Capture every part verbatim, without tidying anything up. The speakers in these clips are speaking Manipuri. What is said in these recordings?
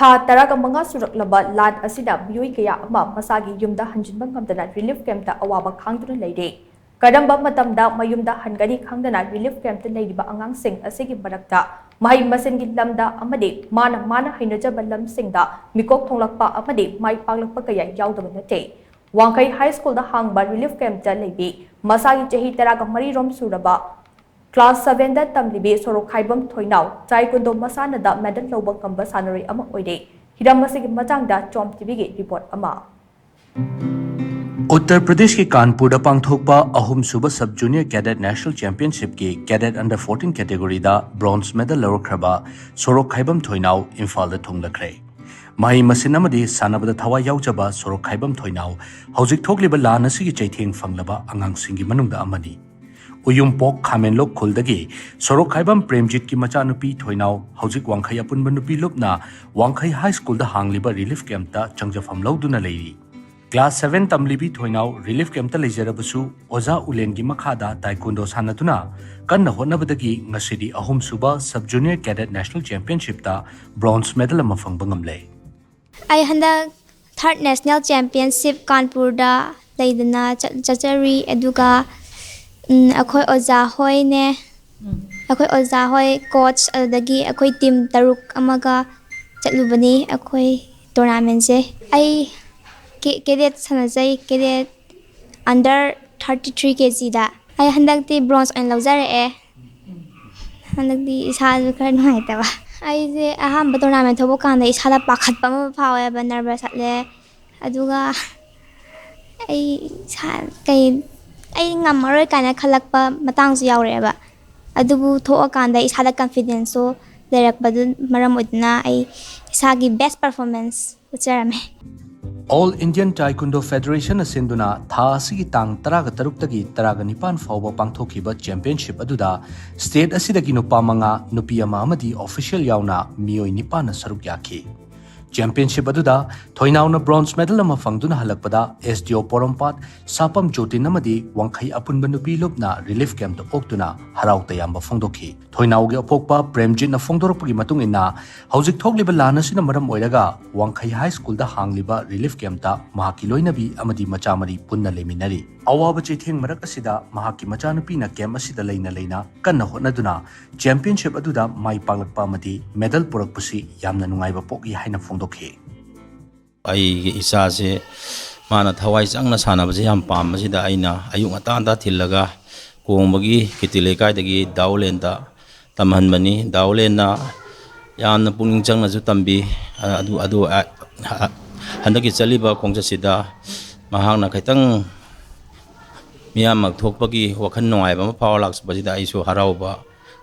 ꯊꯥ ꯇꯔꯥꯒ ꯃꯉꯥ ꯁꯨꯔꯛꯂꯕ ꯂꯥꯟ ꯑꯁꯤꯅ ꯃꯤꯑꯣꯏ ꯀꯌꯥ ꯑꯃ ꯃꯁꯥꯒꯤ ꯌꯨꯝꯗ ꯍꯟꯖꯤꯟꯕ ꯉꯝꯗꯅ ꯔꯤꯂꯤꯐ ꯀꯦꯝꯞꯇ ꯑꯋꯥꯕ ꯈꯥꯡꯗꯨꯅ ꯂꯩꯔꯦ꯫ ꯀꯔꯝꯕ ꯃꯇꯝꯗ ꯃꯌꯨꯝꯗ ꯍꯟꯒꯅꯤ ꯈꯪꯗꯅ ꯔꯤꯂꯤꯐ ꯀꯦꯝꯞꯇ ꯂꯩꯔꯤꯕ ꯑꯉꯥꯡꯁꯤꯡ ꯑꯁꯤꯒꯤ ꯃꯔꯛꯇ ꯃꯍꯩ ꯃꯁꯤꯡꯒꯤ ꯂꯝꯗ ꯑꯃꯗꯤ ꯃꯥꯅ ꯃꯥꯅ ꯍꯩꯅꯖꯕ ꯂꯝꯁꯤꯡꯗ ꯃꯤꯀꯣꯛ ꯊꯣꯡꯂꯛꯄ ꯑꯃꯗꯤ ꯃꯥꯏ ꯄꯥꯛꯂꯛꯄ ꯀꯌꯥ ꯌꯥꯎꯗꯕ ꯅꯠꯇꯦ꯫ ꯋꯥꯡꯈꯩ ꯍꯥꯏ ꯁ꯭ꯀꯨꯜꯗ ꯍꯥꯡꯕ ꯔꯤꯂꯤꯐ ꯀꯦꯝꯞꯇ ꯂꯩꯕꯤ ꯃꯁꯥꯒꯤ ꯆꯍꯤ ꯇꯔꯥꯒ ꯃꯔꯤ ꯔꯣꯝ ꯁꯨꯔꯕ ꯀ꯭ꯂꯥꯁ ꯁꯚꯦꯟꯗ ꯇꯝꯂꯤꯕꯤ ꯁꯣꯔꯣꯛꯈꯥꯏꯕꯝ ꯊꯣꯏꯅꯥꯎ ꯇꯥꯏꯀꯨꯟꯗꯣ ꯃꯁꯥꯟꯅꯗ ꯃꯦꯗꯜ ꯂꯧꯕ ꯉꯝꯕ ꯁꯥꯟꯅꯔꯣꯏ ꯑꯃ ꯑꯣꯏꯔꯦ꯫ ꯍꯤꯔꯝ ꯑꯁꯤꯒꯤ ꯃꯇꯥꯡꯗ ꯆꯣꯝ ꯇꯤꯚꯤꯒꯤ ꯔꯤꯄꯣꯔꯠ ꯑꯃ꯫ ꯎꯠꯇꯔ ꯄ꯭ꯔꯗꯦꯁꯀꯤ ꯀꯥꯟꯄꯨꯔꯗ ꯄꯥꯡꯊꯣꯛꯄ ꯑꯍꯨꯝꯁꯨꯕ ꯁꯕ ꯖꯨꯅꯤꯌꯔ ꯀꯦꯗꯦꯠ ꯅꯦꯁꯅꯦꯜ ꯆꯦꯝꯄꯤꯌꯟꯁꯤꯞꯀꯤ ꯀꯦꯗꯦꯠ ꯑꯟꯗꯔ ꯐꯣꯔꯇꯤꯟ ꯀꯦꯇꯦꯒꯣꯔꯤꯗ ꯕ꯭ꯔꯣꯟꯖ ꯃꯦꯗꯜ ꯂꯧꯔꯛꯈ꯭ꯔꯕ ꯁꯣꯔꯣꯛꯈꯥꯏꯕꯝ ꯊꯣꯏꯅꯥꯎ ꯏꯝꯐꯥꯜꯗ ꯊꯨꯡꯂꯈ꯭ꯔꯦ꯫ ꯃꯍꯩ ꯃꯁꯤꯟ ꯑꯃꯗꯤ ꯁꯥꯟꯅꯕꯗ ꯊꯋꯥꯏ ꯌꯥꯎꯖꯕ ꯁꯣꯔꯣꯛꯈꯥꯏꯕꯝ ꯊꯣꯏꯅꯥꯎ ꯍꯧꯖꯤꯛ ꯊꯣꯛꯂꯤꯕ ꯂꯥꯟ ꯑꯁꯤꯒꯤ ꯆꯩꯊꯦꯡ ꯐꯪꯂꯕ ꯑꯉꯥꯡꯁꯤꯡꯒꯤ ꯃꯅꯨꯡꯗ ꯑꯃꯅꯤ꯫ ꯎꯌꯨꯝꯄꯣꯛ ꯈꯥꯃꯦꯟꯂꯣꯛ ꯈꯨꯜꯗꯒꯤ ꯁꯣꯔꯣꯛꯈꯥꯏꯕꯝ ꯄ꯭ꯔꯦꯝꯖꯤꯠꯀꯤ ꯃꯆꯥꯅꯨꯄꯤ ꯊꯣꯏꯅꯥꯎ ꯍꯧꯖꯤꯛ ꯋꯥꯡꯈꯩ ꯑꯄꯨꯟꯕ ꯅꯨꯄꯤ ꯂꯨꯞꯅ ꯋꯥꯡꯈꯩ ꯍꯥꯏ ꯁ꯭ꯀꯨꯜꯗ ꯍꯥꯡꯂꯤꯕ ꯔꯤꯂꯤꯐ ꯀꯦꯝꯞꯇ ꯆꯪꯖꯐꯝ ꯂꯧꯗꯨꯅ ꯂꯩꯔꯤ꯫ ꯀ꯭ꯂꯥꯁ ꯁꯚꯦꯟ ꯇꯝꯂꯤꯕꯤ ꯊꯣꯏꯅꯥꯎ ꯔꯤꯂꯤꯐ ꯀꯦꯝꯞꯇ ꯂꯩꯖꯔꯕꯁꯨ ꯑꯣꯖꯥ ꯎꯂꯦꯟꯒꯤ ꯃꯈꯥꯗ ꯇꯥꯏꯀꯨꯟꯗꯣ ꯁꯥꯟꯅꯗꯨꯅ ꯀꯟꯅ ꯍꯣꯠꯅꯕꯗꯒꯤ ꯉꯁꯤꯗꯤ ꯑꯍꯨꯝꯁꯨꯕ ꯁꯕ ꯖꯨꯅꯤꯌꯔ ꯀꯦꯗꯦꯠ ꯅꯦꯁꯅꯦꯜ ꯆꯦꯝꯄꯤꯌꯟꯁꯤꯞꯇ ꯕ꯭ꯔꯣꯟꯖ ꯃꯦꯗꯜ ꯑꯃ ꯐꯪꯕ ꯉꯝꯂꯦ꯫ ꯑꯩ ꯍꯟꯗꯛ ꯊꯥꯔꯠ ꯅꯦꯁꯅꯦꯜ ꯆꯦꯝꯄꯤꯌꯟꯁꯤꯞ ꯀꯥꯟꯄꯨꯔꯗ ꯂꯩꯗꯅ ꯆꯠ- ꯆꯠꯆꯔꯨꯏ꯫ ꯑꯗꯨꯒ ꯎꯝ, ꯑꯩꯈꯣꯏ ꯑꯣꯖꯥ ꯍꯣꯏꯅꯦ, ꯑꯩꯈꯣꯏ ꯑꯣꯖꯥ ꯍꯣꯏ, ꯀꯣꯆ, ꯑꯗꯨꯗꯒꯤ ꯑꯩꯈꯣꯏ ꯇꯤꯝ ꯇꯔꯨꯛ ꯑꯃꯒ ꯆꯠꯂꯨꯕꯅꯤ ꯑꯩꯈꯣꯏ ꯇꯣꯔꯅꯥꯃꯦꯟꯁꯦ꯫ ꯑꯩ ꯀꯦ- ꯀꯦꯗꯦꯠ ꯁꯥꯟꯅꯖꯩ, ꯀꯦꯗꯦꯠ ꯑꯟꯗꯔ ꯊꯥꯔꯇꯤ ꯊ꯭ꯔꯤ ꯀꯦ ꯖꯤꯗ꯫ ꯑꯩ ꯍꯟꯗꯛꯇꯤ ꯕ꯭ꯔꯣꯟꯖ ꯑꯣꯏꯅ ꯂꯧꯖꯔꯛꯑꯦ꯫ ꯍꯟꯗꯛꯇꯤ ꯏꯁꯥꯁꯨ ꯈꯔ ꯅꯨꯡꯉꯥꯏꯇꯕ꯫ ꯑꯩꯁꯦ ꯑꯍꯥꯟꯕ ꯇꯣꯔꯅꯥꯃꯦꯟ ꯊꯣꯛꯄ ꯀꯥꯟꯗ ꯏꯁꯥꯗ ꯄꯥꯈꯠꯄ ꯑꯃ ꯐꯥꯎꯋꯦꯕ, ꯅꯔꯚꯁ ꯆꯠꯂꯦ꯫ ꯑꯗꯨꯒ ꯑꯩ ꯏꯁꯥ ꯀꯩ ꯑꯩ ꯉꯝꯃꯔꯣꯏ ꯀꯥꯏꯅ ꯈꯜꯂꯛꯄ ꯃꯇꯥꯡꯁꯨ ꯌꯥꯎꯔꯛꯑꯦꯕ꯫ ꯑꯗꯨꯕꯨ ꯊꯣꯛꯑꯀꯥꯟꯗ ꯏꯁꯥꯗ ꯀꯟꯐꯤꯗꯦꯟꯁꯁꯨ ꯂꯩꯔꯛꯄꯗꯨ ꯃꯔꯝ ꯑꯣꯏꯗꯨꯅ ꯑꯩ ꯏꯁꯥꯒꯤ ꯕꯦꯁ ꯄꯔꯐꯣꯔꯃꯦꯟꯁ ꯎꯠꯆꯔꯝꯃꯦ꯫ ꯑꯣꯜ ꯏꯟꯗꯤꯌꯟ ꯇꯥꯏꯀꯨꯟꯗꯣ ꯐꯦꯗꯔꯦꯁꯟꯅ ꯁꯤꯟꯗꯨꯅ ꯊꯥ ꯑꯁꯤꯒꯤ ꯇꯥꯡ ꯇꯔꯥꯒ ꯇꯔꯨꯛꯇꯒꯤ ꯇꯔꯥꯒ ꯅꯤꯄꯥꯟ ꯐꯥꯎꯕ ꯄꯥꯡꯊꯣꯛꯈꯤꯕ ꯆꯦꯝꯄꯤꯌꯟꯁꯤꯞ ꯑꯗꯨꯗ ꯁ꯭ꯇꯦꯠ ꯑꯁꯤꯗꯒꯤ ꯅꯨꯄꯥ ꯃꯉꯥ, ꯅꯨꯄꯤ ꯑꯃ ꯑꯃꯗꯤ ꯑꯣꯐꯤꯁꯤꯌꯦꯜ ꯌꯥꯎꯅ ꯃꯤꯑꯣꯏ ꯅꯤꯄꯥꯟꯅ ꯁꯔꯨꯛ ꯌꯥꯈꯤ꯫ ꯆꯦꯝꯄꯤꯌꯟꯁꯤꯞ ꯑꯗꯨꯗ ꯊꯣꯏꯅꯥꯎꯅ ꯕ꯭ꯔꯣꯟꯖ ꯃꯦꯗꯜ ꯑꯃ ꯐꯪꯗꯨꯅ ꯍꯜꯂꯛꯄꯗ, ꯑꯦꯁ ꯗꯤ ꯑꯣ ꯄꯣꯔꯣꯝꯄꯥꯠ, ꯁꯥꯄꯝ ꯖꯣꯇꯤꯟ ꯑꯃꯗꯤ ꯋꯥꯡꯈꯩ ꯑꯄꯨꯟꯕ ꯅꯨꯄꯤ ꯂꯨꯞꯅ ꯔꯤꯂꯤꯐ ꯀꯦꯝꯞꯇ ꯑꯣꯛꯇꯨꯅ ꯍꯔꯥꯎ ꯇꯌꯥꯝꯕ ꯐꯣꯡꯗꯣꯛꯈꯤ꯫ ꯊꯣꯏꯅꯥꯎꯒꯤ ꯑꯄꯣꯛꯄ ꯄ꯭ꯔꯦꯝꯖꯤꯠꯅ ꯐꯣꯡꯗꯣꯔꯛꯄꯒꯤ ꯃꯇꯨꯡ ꯏꯟꯅ, ꯍꯧꯖꯤꯛ ꯊꯣꯛꯂꯤꯕ ꯂꯥꯟ ꯑꯁꯤꯅ ꯃꯔꯝ ꯑꯣꯏꯔꯒ ꯋꯥꯡꯈꯩ ꯍꯥꯏ ꯁ꯭ꯀꯨꯜꯗ ꯍꯥꯡꯂꯤꯕ ꯔꯤꯂꯤꯐ ꯀꯦꯝꯞꯇ ꯃꯍꯥꯛꯀꯤ ꯂꯣꯏꯅꯕꯤ ꯑꯃꯗꯤ ꯃꯆꯥ ꯃꯔꯤ ꯄꯨꯟꯅ ꯂꯩꯃꯤꯟꯅꯔꯤ꯫ ꯑꯋꯥꯕ ꯆꯩꯊꯦꯡ ꯃꯔꯛ ꯑꯁꯤꯗ ꯃꯍꯥꯛꯀꯤ ꯃꯆꯥꯅꯨꯄꯤꯅ ꯀꯦꯝꯞ ꯑꯁꯤꯗ ꯂꯩꯅ ꯂꯩꯅ ꯀꯟꯅ ꯍꯣꯠꯅꯗꯨꯅ ꯆꯦꯝꯄꯤꯌꯟꯁꯤꯞ ꯑꯗꯨꯗ ꯃꯥꯏ ꯄꯥꯛꯂꯛꯄ ꯑꯃꯗꯤ ꯃꯦꯗꯜ ꯄꯨꯔꯛꯄꯁꯤ ꯌꯥꯝꯅ ꯅꯨꯡꯉꯥꯏꯕ ꯄꯣꯛꯏ ꯍꯥꯏꯅ ꯐꯣꯡꯗꯣꯛꯈꯤ꯫ ꯑꯩꯒꯤ ꯏꯆꯥꯁꯦ ꯃꯥꯅ ꯊꯋꯥꯏ ꯆꯪꯅ ꯁꯥꯟꯅꯕꯁꯦ ꯌꯥꯝ ꯄꯥꯝꯕꯁꯤꯗ ꯑꯩꯅ ꯑꯌꯨꯛ ꯉꯟꯇꯥ ꯉꯟꯇꯥ ꯊꯤꯜꯂꯒ ꯀꯣꯡꯕꯒꯤ ꯀꯤꯇꯤ ꯂꯩꯀꯥꯏꯗꯒꯤ ꯗꯥꯎꯂꯦꯟꯗ ꯇꯝꯍꯟꯕꯅꯤ꯫ ꯗꯥꯎꯂꯦꯟꯅ ꯌꯥꯝꯅ ꯄꯨꯛꯅꯤꯡ ꯆꯪꯅꯁꯨ ꯇꯝꯕꯤ꯫ ꯑꯗꯨ, ꯑꯗꯨ, ꯑ, ꯑ, ꯍꯟꯗꯛꯀꯤ ꯆꯠꯂꯤꯕ ꯈꯣꯡꯆꯠꯁꯤꯗ ꯃꯍꯥꯛꯅ ꯈꯤꯇꯪ ꯃꯤꯌꯥꯝ ꯃꯛ ꯊꯣꯛꯄꯒꯤ ꯋꯥꯈꯜ ꯅꯨꯡꯉꯥꯏꯕ ꯑꯃ ꯐꯥꯎꯔ ꯂꯥꯛꯆꯕꯁꯤꯗ ꯑꯩꯁꯨ ꯍꯔꯥꯎꯕ,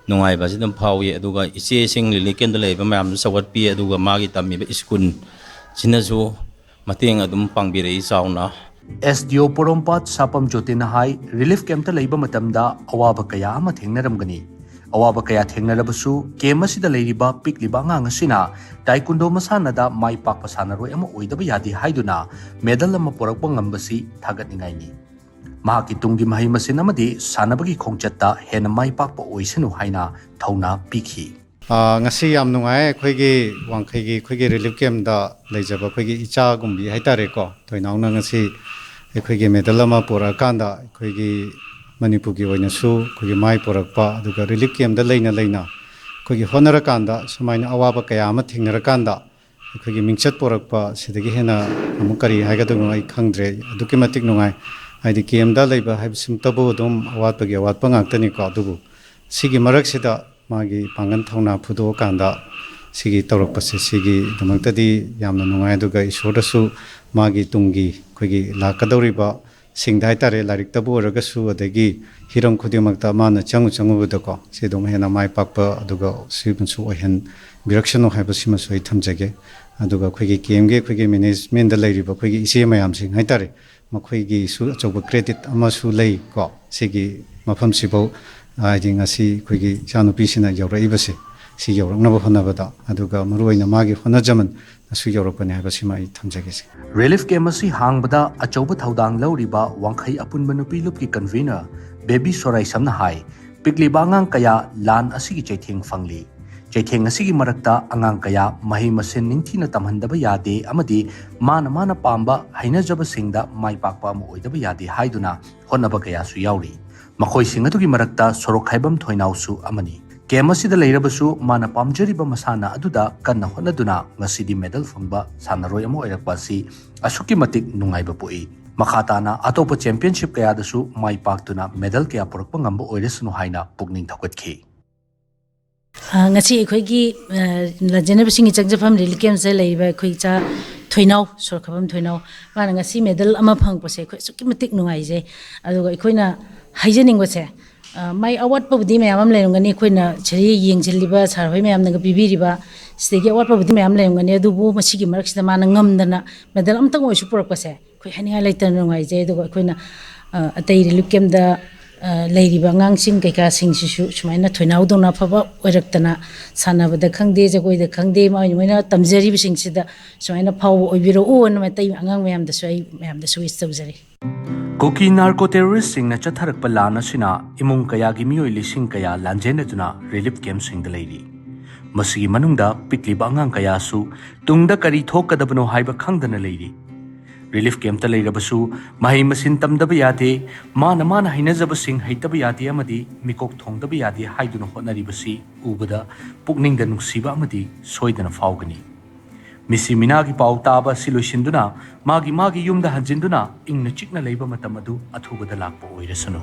ꯅꯨꯡꯉꯥꯏꯕꯁꯤ ꯑꯗꯨꯝ ꯐꯥꯎꯏ꯫ ꯑꯗꯨꯒ ꯏꯆꯦꯁꯤꯡ ꯔꯤꯂꯤꯐ ꯀꯦꯝꯞꯇ ꯂꯩꯕ ꯃꯌꯥꯝꯁꯨ ꯆꯥꯎꯈꯠꯄꯤ, ꯑꯗꯨꯒ ꯃꯥꯒꯤ ꯇꯝꯃꯤꯕ ꯁ꯭ꯀꯨꯜꯁꯤꯅꯁꯨ ꯃꯇꯦꯡ ꯑꯗꯨꯝ ꯄꯥꯡꯕꯤꯔꯛꯏ ꯆꯥꯎꯅ꯫ ꯑꯦꯁ ꯗꯤ ꯑꯣ ꯄꯣꯔꯣꯝꯄꯥꯠ ꯁꯥꯄꯝ ꯖꯣꯇꯤꯟꯅ ꯍꯥꯏ, ꯔꯤꯂꯤꯐ ꯀꯦꯝꯞꯇ ꯂꯩꯕ ꯃꯇꯝꯗ ꯑꯋꯥꯕ ꯀꯌꯥ ꯑꯃ ꯊꯦꯡꯅꯔꯝꯒꯅꯤ꯫ ꯑꯋꯥꯕ ꯀꯌꯥ ꯊꯦꯡꯅꯔꯕꯁꯨ, ꯀꯦꯝꯞ ꯑꯁꯤꯗ ꯂꯩꯔꯤꯕ ꯄꯤꯛꯂꯤꯕ ꯑꯉꯥꯡ ꯑꯁꯤꯅ ꯇꯥꯏꯀꯨꯟꯗꯣ ꯃꯁꯥꯟꯅꯗ ꯃꯥꯏ ꯄꯥꯛꯄ ꯁꯥꯟꯅꯔꯣꯏ ꯑꯃ ꯑꯣꯏꯗꯕ ꯌꯥꯗꯦ ꯍꯥꯏꯗꯨꯅ ꯃꯦꯗꯜ ꯑꯃ ꯄꯨꯔꯛꯄ ꯉꯝꯕꯁꯤ ꯊꯥꯒꯠꯅꯤꯡꯉꯥꯏꯅꯤ꯫ ꯃꯍꯥꯛꯀꯤ ꯇꯨꯡꯒꯤ ꯃꯍꯩ ꯃꯁꯤꯡ ꯑꯃꯗꯤ ꯁꯥꯟꯅꯕꯒꯤ ꯈꯣꯡꯆꯠꯇ ꯍꯦꯟꯅ ꯃꯥꯏ ꯄꯥꯛꯄ ꯑꯣꯏꯁꯅꯨ ꯍꯥꯏꯅ ꯊꯧꯅꯥ ꯄꯤꯈꯤ꯫ ꯑꯥ, ꯉꯁꯤ ꯌꯥꯝ ꯅꯨꯡꯉꯥꯏ꯫ ꯑꯩꯈꯣꯏꯒꯤ ꯋꯥꯡꯈꯩꯒꯤ ꯑꯩꯈꯣꯏꯒꯤ ꯔꯤꯂꯤꯐ ꯀꯦꯝꯞꯇ ꯂꯩꯖꯕ ꯑꯩꯈꯣꯏꯒꯤ ꯏꯆꯥꯒꯨꯝꯕꯤ ꯍꯥꯏꯇꯥꯔꯦꯀꯣ, ꯊꯣꯏꯅꯥꯎꯅ ꯉꯁꯤ ꯑꯩꯈꯣꯏꯒꯤ ꯃꯦꯗꯜ ꯑꯃ ꯄꯨꯔꯛꯑꯀꯥꯟꯗ ꯑꯩꯈꯣꯏꯒꯤ ꯃꯅꯤꯄꯨꯔꯒꯤ ꯑꯣꯏꯅꯁꯨ ꯑꯩꯈꯣꯏꯒꯤ ꯃꯥꯏ ꯄꯨꯔꯛꯄ, ꯑꯗꯨꯒ ꯔꯤꯂꯤꯐ ꯀꯦꯝꯞꯇ ꯂꯩꯅ ꯂꯩꯅ ꯑꯩꯈꯣꯏꯒꯤ ꯍꯣꯠꯅꯔꯀꯥꯟꯗ ꯁꯨꯃꯥꯏꯅ ꯑꯋꯥꯕ ꯀꯌꯥ ꯑꯃ ꯊꯦꯡꯅꯔꯀꯥꯟꯗ ꯑꯩꯈꯣꯏꯒꯤ ꯃꯤꯡꯆꯠ ꯄꯨꯔꯛꯄ ꯁꯤꯗꯒꯤ ꯍꯦꯟꯅ ꯑꯃꯨꯛ ꯀꯔꯤ ꯍꯥꯏꯒꯗꯣꯏꯅꯣ ꯑꯩ ꯈꯪꯗ꯭ꯔꯦ꯫ ꯑꯗꯨꯛꯀꯤ ꯃꯇꯤꯛ ꯅꯨꯡꯉꯥꯏ꯫ ꯍꯥꯏꯗꯤ ꯀꯦꯝꯞꯇ ꯂꯩꯕ ꯍꯥꯏꯕꯁꯤꯃꯛꯇꯕꯨ ꯑꯗꯨꯝ ꯑꯋꯥꯠꯄꯒꯤ ꯑꯋꯥꯠꯄ ꯉꯥꯛꯇꯅꯤꯀꯣ꯫ ꯑꯗꯨꯕꯨ ꯁꯤꯒꯤ ꯃꯔꯛꯁꯤꯗ ꯃꯥꯒꯤ ꯄꯥꯡꯒꯜ ꯊꯧꯅꯥ ꯐꯨꯗꯣꯛꯑꯀꯥꯟꯗ ꯁꯤꯒꯤ ꯇꯧꯔꯛꯄꯁꯦ, ꯁꯤꯒꯤꯗꯃꯛꯇꯗꯤ ꯌꯥꯝꯅ ꯅꯨꯡꯉꯥꯏ꯫ ꯑꯗꯨꯒ ꯏꯁꯣꯔꯗꯁꯨ ꯃꯥꯒꯤ ꯇꯨꯡꯒꯤ ꯑꯩꯈꯣꯏꯒꯤ ꯂꯥꯛꯀꯗꯧꯔꯤꯕ ꯁꯤꯡꯗ ꯍꯥꯏꯇꯥꯔꯦ, ꯂꯥꯏꯔꯤꯛꯇꯕꯨ ꯑꯣꯏꯔꯒꯁꯨ, ꯑꯗꯒꯤ ꯍꯤꯔꯝ ꯈꯨꯗꯤꯡꯃꯛꯇ ꯃꯥꯅ ꯆꯪꯉꯨ ꯆꯪꯉꯨꯕꯗꯀꯣ, ꯁꯤ ꯑꯗꯨꯝ ꯍꯦꯟꯅ ꯃꯥꯏ ꯄꯥꯛꯄ ꯑꯗꯨꯒ ꯁꯤꯃꯁꯨ ꯑꯣꯏꯍꯟꯕꯤꯔꯛꯁꯅꯨ ꯍꯥꯏꯕꯁꯤꯃꯁꯨ ꯑꯩ ꯊꯝꯖꯒꯦ꯫ ꯑꯗꯨꯒ ꯑꯩꯈꯣꯏꯒꯤ ꯀꯦꯝꯒꯤ ꯑꯩꯈꯣꯏꯒꯤ ꯃꯦꯅꯦꯖꯃꯦꯟꯗ ꯂꯩꯔꯤꯕ ꯑꯩꯈꯣꯏꯒꯤ ꯏꯆꯦ ꯃꯌꯥꯝꯁꯤꯡ ꯍꯥꯏꯇꯥꯔꯦ, ꯃꯈꯣꯏꯒꯤꯁꯨ ꯑꯆꯧꯕ ꯀ꯭ꯔꯦꯗꯤꯠ ꯑꯃꯁꯨ ꯂꯩ ꯀꯣ, ꯁꯤꯒꯤ ꯃꯐꯝꯁꯤꯐꯧ, ꯍꯥꯏꯗꯤ ꯉꯁꯤ ꯑꯩꯈꯣꯏꯒꯤ ꯏꯆꯥꯅꯨꯄꯤꯁꯤꯅ ꯌꯧꯔꯛꯏꯕꯁꯦ, ꯁꯤ ꯌꯧꯔꯛꯅꯕ ꯍꯣꯠꯅꯕꯗ, ꯑꯗꯨꯒ ꯃꯔꯨꯑꯣꯏꯅ ꯃꯥꯒꯤ ꯍꯣꯠꯅꯖꯃꯟꯅꯁꯨ ꯌꯧꯔꯛꯄꯅꯤ ꯍꯥꯏꯕꯁꯤꯃ ꯑꯩ ꯊꯝꯖꯒꯦ꯫ ꯁꯤ ꯔꯤꯂꯤꯐ ꯀꯦꯝꯞ ꯑꯁꯤ ꯍꯥꯡꯕꯗ ꯑꯆꯧꯕ ꯊꯧꯗꯥꯡ ꯂꯧꯔꯤꯕ ꯋꯥꯡꯈꯩ ꯑꯄꯨꯟꯕ ꯅꯨꯄꯤ ꯂꯨꯞꯀꯤ ꯀꯟꯚꯤꯅꯔ ꯕꯦꯕꯤ ꯁꯣꯔꯥꯏꯁꯝꯅ ꯍꯥꯏ, ꯄꯤꯛꯂꯤꯕ ꯑꯉꯥꯡ ꯀꯌꯥ ꯂꯥꯟ ꯑꯁꯤꯒꯤ ꯆꯩꯊꯦꯡ ꯐꯪꯂꯤ꯫ ꯆꯩꯊꯦꯡ ꯑꯁꯤꯒꯤ ꯃꯔꯛꯇ ꯑꯉꯥꯡ ꯀꯌꯥ ꯃꯍꯩ ꯃꯁꯤꯡ ꯅꯤꯡꯊꯤꯅ ꯇꯝꯍꯟꯗꯕ ꯌꯥꯗꯦ ꯑꯃꯗꯤ ꯃꯥꯅ ꯃꯥꯅ ꯄꯥꯝꯕ ꯍꯩꯅꯖꯕꯁꯤꯡꯗ ꯃꯥꯏ ꯄꯥꯛꯄ ꯑꯃ ꯑꯣꯏꯗꯕ ꯌꯥꯗꯦ ꯍꯥꯏꯗꯨꯅ ꯍꯣꯠꯅꯕ ꯀꯌꯥꯁꯨ ꯌꯥꯎꯔꯤ꯫ ꯃꯈꯣꯏꯁꯤꯡ ꯑꯗꯨꯒꯤ ꯃꯔꯛꯇ ꯁꯣꯔꯣꯛꯈꯥꯏꯕꯝ ꯊꯣꯏꯅꯥꯎꯁꯨ ꯑꯃꯅꯤ꯫ ꯀꯦꯝꯞ ꯑꯁꯤꯗ ꯂꯩꯔꯕꯁꯨ ꯃꯥꯅ ꯄꯥꯝꯖꯔꯤꯕ ꯃꯁꯥꯟꯅ ꯑꯗꯨꯗ ꯀꯟꯅ ꯍꯣꯠꯅꯗꯨꯅ ꯉꯁꯤꯗꯤ ꯃꯦꯗꯜ ꯐꯪꯕ ꯁꯥꯟꯅꯔꯣꯏ ꯑꯃ ꯑꯣꯏꯔꯛꯄ ꯑꯁꯤ ꯑꯁꯨꯛꯀꯤ ꯃꯇꯤꯛ ꯅꯨꯡꯉꯥꯏꯕ ꯄꯣꯛꯏ꯫ ꯃꯈꯥ ꯇꯥꯅ ꯑꯇꯣꯞꯄ ꯆꯦꯝꯄꯤꯌꯟꯁꯤꯞ ꯀꯌꯥꯗꯁꯨ ꯃꯥꯏ ꯄꯥꯛꯇꯨꯅ ꯃꯦꯗꯜ ꯀꯌꯥ ꯄꯨꯔꯛꯄ ꯉꯝꯕ ꯑꯣꯏꯔꯁꯅꯨ ꯍꯥꯏꯅ ꯄꯨꯛꯅꯤꯡ ꯊꯧꯒꯠꯈꯤ꯫ ꯑ, ꯉꯁꯤ ꯑꯩꯈꯣꯏꯒꯤ, ꯑ, ꯂꯥꯟꯖꯦꯟꯅꯕꯁꯤꯡꯒꯤ ꯆꯪꯖꯐꯝ ꯔꯤꯂꯤꯐ ꯀꯦꯝꯞꯁꯇ ꯂꯩꯔꯤꯕ ꯑꯩꯈꯣꯏ ꯏꯆꯥ ꯊꯣꯏꯅꯥꯎ, ꯁꯣꯔꯣꯛꯈꯥꯏꯕꯝ ꯊꯣꯏꯅꯥꯎ, ꯃꯥꯅ ꯉꯁꯤ ꯃꯦꯗꯜ ꯑꯃ ꯐꯪꯉꯛꯄꯁꯦ ꯑꯩꯈꯣꯏ ꯑꯁꯨꯛꯀꯤ ꯃꯇꯤꯛ ꯅꯨꯡꯉꯥꯏꯖꯩ꯫ ꯑꯗꯨꯒ ꯑꯩꯈꯣꯏꯅ ꯍꯥꯏꯖꯅꯤꯡꯕꯁꯦ, ꯑ, ꯃꯥꯏ ꯑꯋꯥꯠꯄꯕꯨꯗꯤ ꯃꯌꯥꯝ ꯑꯃ ꯂꯩꯔꯝꯒꯅꯤ, ꯑꯩꯈꯣꯏꯅ ꯁꯤꯗ ꯌꯦꯡꯁꯤꯜꯂꯤꯕ ꯁꯥꯔ ꯍꯣꯏ ꯃꯌꯥꯝꯅꯒ ꯄꯤꯕꯤꯔꯤꯕ, ꯁꯤꯗꯒꯤ ꯑꯋꯥꯠꯄꯕꯨꯗꯤ ꯃꯌꯥꯝ ꯂꯩꯔꯝꯒꯅꯤ, ꯑꯗꯨꯕꯨ ꯃꯁꯤꯒꯤ ꯃꯔꯛꯁꯤꯗ ꯃꯥꯅ ꯉꯝꯗꯅ ꯃꯦꯗꯜ ꯑꯝꯇꯪ ꯑꯣꯏꯔꯁꯨ ꯄꯨꯔꯛꯄꯁꯦ ꯑꯩꯈꯣꯏ ꯍꯥꯏꯅꯤꯡꯉꯥꯏ ꯂꯩꯇꯅ ꯅꯨꯡꯉꯥꯏꯖꯩ꯫ ꯑꯗꯨꯒ ꯑꯩꯈꯣꯏꯅ, ꯑ, ꯑꯇꯩ ꯔꯤꯂꯤꯐ ꯀꯦꯝꯞꯇ, ꯑ, ꯂꯩꯔꯤꯕ ꯑꯉꯥꯡꯁꯤꯡ ꯀꯩꯀꯥꯁꯤꯡꯁꯤꯁꯨ ꯁꯨꯃꯥꯏꯅ ꯊꯣꯏꯅꯥꯎꯗꯧꯅ ꯑꯐꯕ ꯑꯣꯏꯔꯛꯇꯅ, ꯁꯥꯟꯅꯕꯗ ꯈꯪꯗꯦ, ꯖꯒꯣꯏꯗ ꯈꯪꯗꯦ, ꯃꯣꯏ, ꯃꯣꯏꯅ ꯇꯝꯖꯔꯤꯕꯁꯤꯡꯁꯤꯗ ꯁꯨꯃꯥꯏꯅ ꯐꯥꯎꯕ ꯑꯣꯏꯕꯤꯔꯛꯎꯅ ꯃꯩꯇꯩ ꯑꯉꯥꯡ ꯃꯌꯥꯝꯗꯁꯨ ꯑꯩ ꯃꯌꯥꯝꯗꯁꯨ ꯋꯤꯁ ꯇꯧꯖꯔꯤ꯫ ꯀꯨꯀꯤ ꯅꯥꯔꯀꯣ ꯇꯦꯔꯣꯔꯤꯁꯁꯤꯡꯅ ꯆꯠꯊꯔꯛꯄ ꯂꯥꯟ ꯑꯁꯤꯅ ꯏꯃꯨꯡ ꯀꯌꯥꯒꯤ ꯃꯤꯑꯣꯏ ꯂꯤꯁꯤꯡ ꯀꯌꯥ ꯂꯥꯟꯖꯦꯟꯅꯗꯨꯅ ꯔꯤꯂꯤꯐ ꯀꯦꯝꯞꯁꯤꯡꯗ ꯂꯩꯔꯤ꯫ ꯃꯁꯤꯒꯤ ꯃꯅꯨꯡꯗ ꯄꯤꯛꯂꯤꯕ ꯑꯉꯥꯡ ꯀꯌꯥꯁꯨ ꯇꯨꯡꯗ ꯀꯔꯤ ꯊꯣꯛꯀꯗꯕꯅꯣ ꯍꯥꯏꯕ ꯈꯪꯗꯅ ꯂꯩꯔꯤ꯫ ꯔꯤꯂꯤꯐ ꯀꯦꯝꯞꯇ ꯂꯩꯔꯕꯁꯨ ꯃꯍꯩ ꯃꯁꯤꯡ ꯇꯝꯗꯕ ꯌꯥꯗꯦ, ꯃꯥꯅ ꯃꯥꯅ ꯍꯩꯅꯖꯕꯁꯤꯡ ꯍꯩꯇꯕ ꯌꯥꯗꯦ ꯑꯃꯗꯤ ꯃꯤꯀꯣꯛ ꯊꯣꯡꯗꯕ ꯌꯥꯗꯦ ꯍꯥꯏꯗꯨꯅ ꯍꯣꯠꯅꯔꯤꯕꯁꯤ ꯎꯕꯗ ꯄꯨꯛꯅꯤꯡꯗ ꯅꯨꯡꯁꯤꯕ ꯑꯃꯗꯤ ꯁꯣꯏꯗꯅ ꯐꯥꯎꯒꯅꯤ꯫ ꯃꯤꯁꯤ ꯃꯤꯅꯥꯒꯤ ꯄꯥꯎ ꯇꯥꯕ ꯑꯁꯤ ꯂꯣꯏꯁꯤꯟꯗꯨꯅ ꯃꯥꯒꯤ ꯃꯥꯒꯤ ꯌꯨꯝꯗ ꯍꯟꯖꯤꯟꯗꯨꯅ ꯏꯪꯅ ꯆꯤꯛꯅ ꯂꯩꯕ ꯃꯇꯝ ꯑꯗꯨ ꯑꯊꯨꯕꯗ ꯂꯥꯛꯄ ꯑꯣꯏꯔꯁꯅꯨ꯫